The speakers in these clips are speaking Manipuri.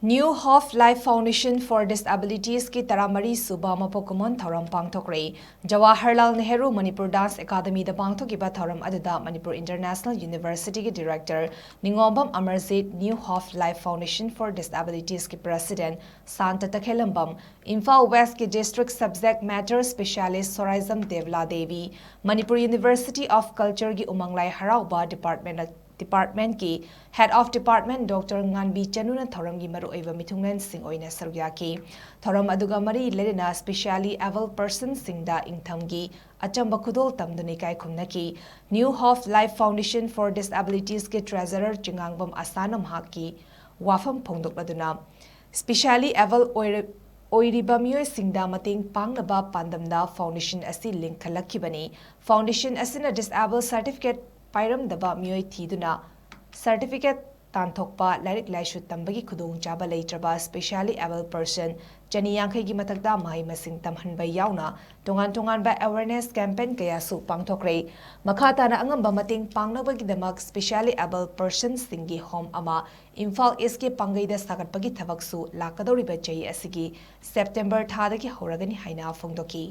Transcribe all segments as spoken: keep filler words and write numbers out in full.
New Hope Life Foundation for Disabilities ꯀꯤ ꯇꯔꯥꯃꯔꯤ ꯁꯨꯕ ꯃꯄꯣꯛ ꯀꯨꯝꯑꯣꯟ ꯊꯧꯔꯝ ꯄꯥꯡꯊꯣꯛꯈ꯭ꯔꯦ꯫ ꯖꯋꯥꯍꯔꯂꯥꯜ ꯅꯦꯍꯔꯨ ꯃꯅꯤꯄꯨꯔ ꯗꯥꯟꯁ ꯑꯦꯀꯥꯗꯃꯤꯗ ꯄꯥꯡꯊꯣꯛꯈꯤꯕ ꯊꯧꯔꯝ ꯑꯗꯨꯗ ꯃꯅꯤꯄꯨꯔ ꯏꯟꯇꯔꯅꯦꯁꯅꯦꯜ ꯌꯨꯅꯤꯚꯔꯁꯤꯇꯤꯒꯤ director Ningombam Amarjit, New Hope Life Foundation for Disabilities ꯀꯤ ꯄ꯭ꯔꯦꯁꯤꯗꯦꯟꯠ ꯁꯥꯟꯇ ꯇꯈꯦꯜꯂꯝꯕꯝ, ꯏꯝꯐꯥꯜ ꯋꯦꯁ꯭ꯠꯀꯤ district subject matter specialist Soraisam Debala Debi, Manipur university of ꯀꯜꯆꯔꯒꯤ ꯎꯃꯪ ꯂꯥꯏ ꯍꯔꯥꯎꯕ ꯗꯤꯄꯥꯔꯠꯃꯦꯟꯠ ꯗꯤꯄꯥꯔꯠꯃꯦꯟꯠꯀꯤ head of department doctor Nganbi ꯆꯅꯨꯅ ꯊꯧꯔꯝꯒꯤ ꯃꯔꯨꯑꯣꯏꯕ ꯃꯤꯊꯨꯡꯂꯦꯟꯁꯤꯡ ꯑꯣꯏꯅ ꯁꯔꯨꯛ ꯌꯥꯈꯤ꯫ ꯊꯧꯔꯝ ꯑꯗꯨꯒ ꯃꯔꯤ ꯂꯩꯅꯅ ꯁ꯭ꯄꯦꯁꯤꯌꯦꯜꯂꯤ ꯑꯦꯕꯜ ꯄꯔꯁꯟꯁꯤꯡꯗ ꯏꯪꯊꯝꯒꯤ ꯑꯆꯝꯕ ꯈꯨꯗꯣꯜ ꯇꯝꯗꯨꯅ ꯏꯀꯥꯏ ꯈꯨꯝꯅꯈꯤ꯫ New Hope Life Foundation for Disabilitiesꯀꯤ ꯇ꯭ꯔꯦꯖꯔꯔ ꯆꯤꯉꯥꯡꯕꯝ ꯑꯁꯥꯅ ꯃꯍꯥꯛꯀꯤ ꯋꯥꯐꯝ ꯐꯣꯡꯗꯣꯛꯂꯗꯨꯅ, ꯁ꯭ꯄꯦꯁꯤꯌꯦꯜꯂꯤ ꯑꯦꯕꯜ ꯑꯣꯏꯔ-, ꯑꯣꯏꯔꯤꯕ ꯃꯤꯑꯣꯏꯁꯤꯡꯗ ꯃꯇꯦꯡ ꯄꯥꯡꯅꯕ ꯄꯥꯟꯗꯝꯗ ꯐꯥꯎꯟꯗꯦꯁꯟ ꯑꯁꯤ ꯂꯤꯡꯈꯠꯂꯛꯈꯤꯕꯅꯤ꯫ ꯐꯥꯎꯟꯗꯦꯁꯟ ꯑꯁꯤꯅ ꯗꯤꯁꯑꯦꯕꯜ ꯁꯔꯇꯤꯐꯤꯀꯦꯠ ꯄꯥꯏꯔꯝꯗꯕ ꯃꯤꯑꯣꯏ ꯊꯤꯗꯨꯅ ꯁꯔꯇꯤꯐꯤꯀꯦꯠ ꯇꯥꯟꯊꯣꯛꯄ, ꯂꯥꯏꯔꯤꯛ ꯂꯥꯏꯁꯨ ꯇꯝꯕꯒꯤ ꯈꯨꯗꯣꯡꯆꯥꯕ ꯂꯩꯇ꯭ꯔꯕ ꯁ꯭ꯄꯦꯁꯤꯌꯦꯜꯂꯤ ꯑꯦꯕꯜ ꯄꯔꯁꯟ ꯆꯅꯤ ꯌꯥꯡꯈꯩꯒꯤ ꯃꯊꯛꯇ ꯃꯍꯩ ꯃꯁꯤꯡ ꯇꯝꯍꯟꯕ ꯌꯥꯎꯅ ꯇꯣꯉꯥꯟ ꯇꯣꯉꯥꯟꯕ ꯑꯦꯋꯦꯔꯅꯦꯁ ꯀꯦꯝꯄꯦꯟ ꯀꯌꯥꯁꯨ ꯄꯥꯡꯊꯣꯛꯈ꯭ꯔꯦ꯫ ꯃꯈꯥ ꯇꯥꯅ ꯑꯉꯝꯕ ꯃꯇꯦꯡ ꯄꯥꯡꯅꯕꯒꯤꯗꯃꯛ ꯁ꯭ꯄꯦꯁꯤꯌꯦꯜꯂꯤ ꯑꯦꯕꯜ ꯄꯔꯁꯟꯁꯤꯡꯒꯤ ꯍꯣꯝ ꯑꯃ ꯏꯝꯐꯥꯜ ꯏꯁ꯭ꯠꯀꯤ ꯄꯥꯡꯒꯩꯗ ꯁꯥꯒꯠꯄꯒꯤ ꯊꯕꯛꯁꯨ ꯂꯥꯛꯀꯗꯧꯔꯤꯕ ꯆꯍꯤ ꯑꯁꯤꯒꯤ ꯁꯦꯞꯇꯦꯝꯕꯔ ꯊꯥꯗꯒꯤ ꯍꯧꯔꯒꯅꯤ ꯍꯥꯏꯅ ꯐꯣꯡꯗꯣꯛꯈꯤ꯫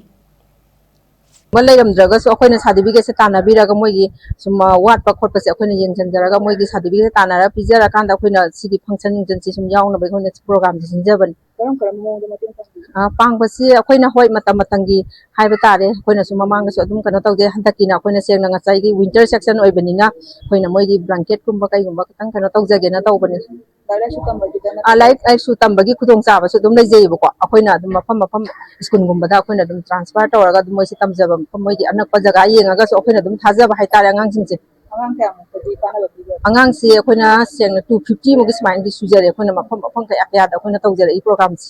ꯑꯃ ꯂꯩꯔꯝꯗ꯭ꯔꯒꯁꯨ ꯑꯩꯈꯣꯏꯅ ꯁꯥꯔꯇꯤꯐꯤꯀꯦꯠꯁꯦ ꯇꯥꯟꯅꯕꯤꯔꯒ ꯃꯣꯏꯒꯤ ꯁꯨꯝ, ꯑ, ꯋꯥꯠꯄ ꯈꯣꯠꯄꯁꯦ ꯑꯩꯈꯣꯏꯅ ꯌꯦꯡꯁꯤꯟꯖꯔꯒ ꯃꯣꯏꯒꯤ ꯁꯥꯔꯇꯤꯐꯤꯀꯦꯠ ꯇꯥꯟꯅꯔꯒ ꯄꯤꯖꯔꯀꯥꯟꯗ ꯑꯩꯈꯣꯏꯅ ꯁꯤꯒꯤ ꯐꯪꯁꯟ ꯅꯨꯡꯁꯟꯁꯤ ꯁꯨꯝ ꯌꯥꯎꯅꯕ ꯑꯩꯈꯣꯏꯅ ꯄ꯭ꯔꯣꯒ꯭ꯔꯥꯝꯁꯦ ꯁꯤꯟꯖꯕꯅꯤ꯫ ꯀꯔꯝ ꯀꯔꯝꯕ ꯃꯑꯣꯡꯗ ꯃꯇꯦꯡ ꯄꯥꯡꯕꯤ? ꯑ, ꯄꯥꯡꯕꯁꯤ ꯑꯩꯈꯣꯏꯅ, ꯍꯣꯏ, ꯃꯇꯝ ꯃꯇꯝꯒꯤ ꯍꯥꯏꯕ ꯇꯥꯔꯦ꯫ ꯑꯩꯈꯣꯏꯅꯁꯨ ꯃꯃꯥꯡꯗꯁꯨ ꯑꯗꯨꯝ ꯀꯩꯅꯣ ꯇꯧꯖꯩ꯫ ꯍꯟꯗꯛꯀꯤꯅ ꯑꯩꯈꯣꯏꯅ ꯁꯦꯡꯅ ꯉꯁꯥꯏꯒꯤ ꯋꯤꯟꯇꯔ ꯁꯦꯛꯁꯟ ꯑꯣꯏꯕꯅꯤꯅ ꯑꯩꯈꯣꯏꯅ ꯃꯣꯏꯒꯤ ꯕ꯭ꯂꯥꯡꯀꯦꯠꯀꯨꯝꯕ ꯀꯩꯒꯨꯝꯕ ꯈꯤꯇꯪ ꯀꯩꯅꯣ ꯇꯧꯖꯒꯦꯅ ꯇꯧꯕꯅꯤ꯫ ꯂꯥꯏꯔꯤꯛ ꯂꯥꯏꯁꯨ ꯇꯝꯕꯒꯤꯗ ꯑ, ꯂꯥꯏꯔꯤꯛ ꯂꯥꯏꯁꯨ ꯇꯝꯕꯒꯤ ꯈꯨꯗꯣꯡꯆꯥꯕꯁꯨ ꯑꯗꯨꯝ ꯂꯩꯖꯩꯌꯦꯕꯀꯣ꯫ ꯑꯩꯈꯣꯏꯅ ꯑꯗꯨꯝ ꯃꯐꯝ ꯃꯐꯝ ꯁ꯭ꯀꯨꯜꯒꯨꯝꯕꯗ ꯑꯩꯈꯣꯏꯅ ꯑꯗꯨꯝ ꯇ꯭ꯔꯥꯟꯁꯐꯔ ꯇꯧꯔꯒ ꯑꯗꯨꯝ ꯃꯣꯏꯁꯦ ꯇꯝꯖꯕ ꯃꯐꯝ, ꯃꯣꯏꯒꯤ ꯑꯅꯛꯄ ꯖꯒꯥ ꯌꯦꯡꯉꯒꯁꯨ ꯑꯩꯈꯣꯏꯅ ꯑꯗꯨꯝ ꯊꯥꯖꯕ ꯍꯥꯏꯇꯥꯔꯦ ꯑꯉꯥꯡꯁꯤꯡꯁꯦ꯫ ꯑꯉꯥꯡ ꯀꯌꯥꯃꯨꯛꯇꯗꯤ ꯀꯥꯟꯅꯕ ꯄꯤꯒꯦ? ꯑꯉꯥꯡꯁꯤ ꯑꯩꯈꯣꯏꯅ ꯁꯦꯡꯅ two fifty ꯃꯨꯛꯀꯤ ꯁꯨꯃꯥꯏꯅꯗꯤ ꯁꯨꯖꯔꯦ꯫ ꯑꯩꯈꯣꯏꯅ ꯃꯐꯝ ꯃꯐꯝ ꯀꯌꯥ ꯀꯌꯥꯗ ꯑꯩꯈꯣꯏꯅ ꯇꯧꯖꯔꯛꯏ ꯄ꯭ꯔꯣꯒ꯭ꯔꯥꯝꯁꯦ꯫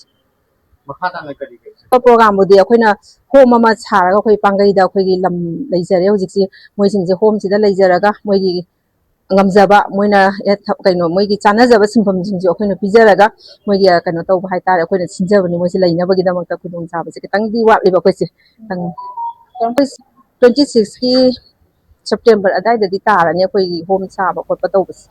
ꯃꯈꯥ ꯇꯥꯅ ꯀꯔꯤ ꯀꯔꯤ? ꯄ꯭ꯔꯣꯒ꯭ꯔꯥꯝꯕꯨꯗꯤ ꯑꯩꯈꯣꯏꯅ ꯍꯣꯝ ꯑꯃ ꯁꯥꯔꯒ ꯑꯩꯈꯣꯏ ꯄꯥꯡꯒꯩꯗ ꯑꯩꯈꯣꯏꯒꯤ ꯂꯝ ꯂꯩꯖꯔꯦ ꯍꯧꯖꯤꯛꯁꯤ꯫ ꯃꯣꯏꯁꯤꯡꯁꯦ ꯍꯣꯝꯁꯤꯗ ꯂꯩꯖꯔꯒ ꯃꯣꯏꯒꯤ ꯉꯝꯖꯕ, ꯃꯣꯏꯅ ꯑꯦ, ꯊ-, ꯀꯩꯅꯣ, ꯃꯣꯏꯒꯤ ꯆꯥꯟꯅꯖꯕ ꯁꯤꯟꯐꯝꯁꯤꯡꯁꯨ ꯑꯩꯈꯣꯏꯅ ꯄꯤꯖꯔꯒ ꯃꯣꯏꯒꯤ, ꯑ, ꯀꯩꯅꯣ ꯇꯧꯕ ꯍꯥꯏꯇꯥꯔꯦ, ꯑꯩꯈꯣꯏꯅ ꯁꯤꯟꯖꯕꯅꯤ꯫ ꯃꯣꯏꯁꯦ ꯂꯩꯅꯕꯒꯤꯗꯃꯛꯇ ꯈꯨꯗꯣꯡꯆꯥꯕꯁꯦ ꯈꯤꯇꯪꯗꯤ ꯋꯥꯠꯂꯤꯕ ꯑꯩꯈꯣꯏꯁꯦ꯫ ꯈꯤꯇꯪ ꯑꯩꯈꯣꯏ twenty sixꯀꯤ ꯁꯦꯞꯇꯦꯝꯕꯔ ꯑꯗꯥꯏꯗꯗꯤ ꯇꯥꯔꯅꯤ ꯑꯩꯈꯣꯏꯒꯤ ꯍꯣꯝ ꯁꯥꯕ ꯈꯣꯠꯄ ꯇꯧꯕꯁꯦ꯫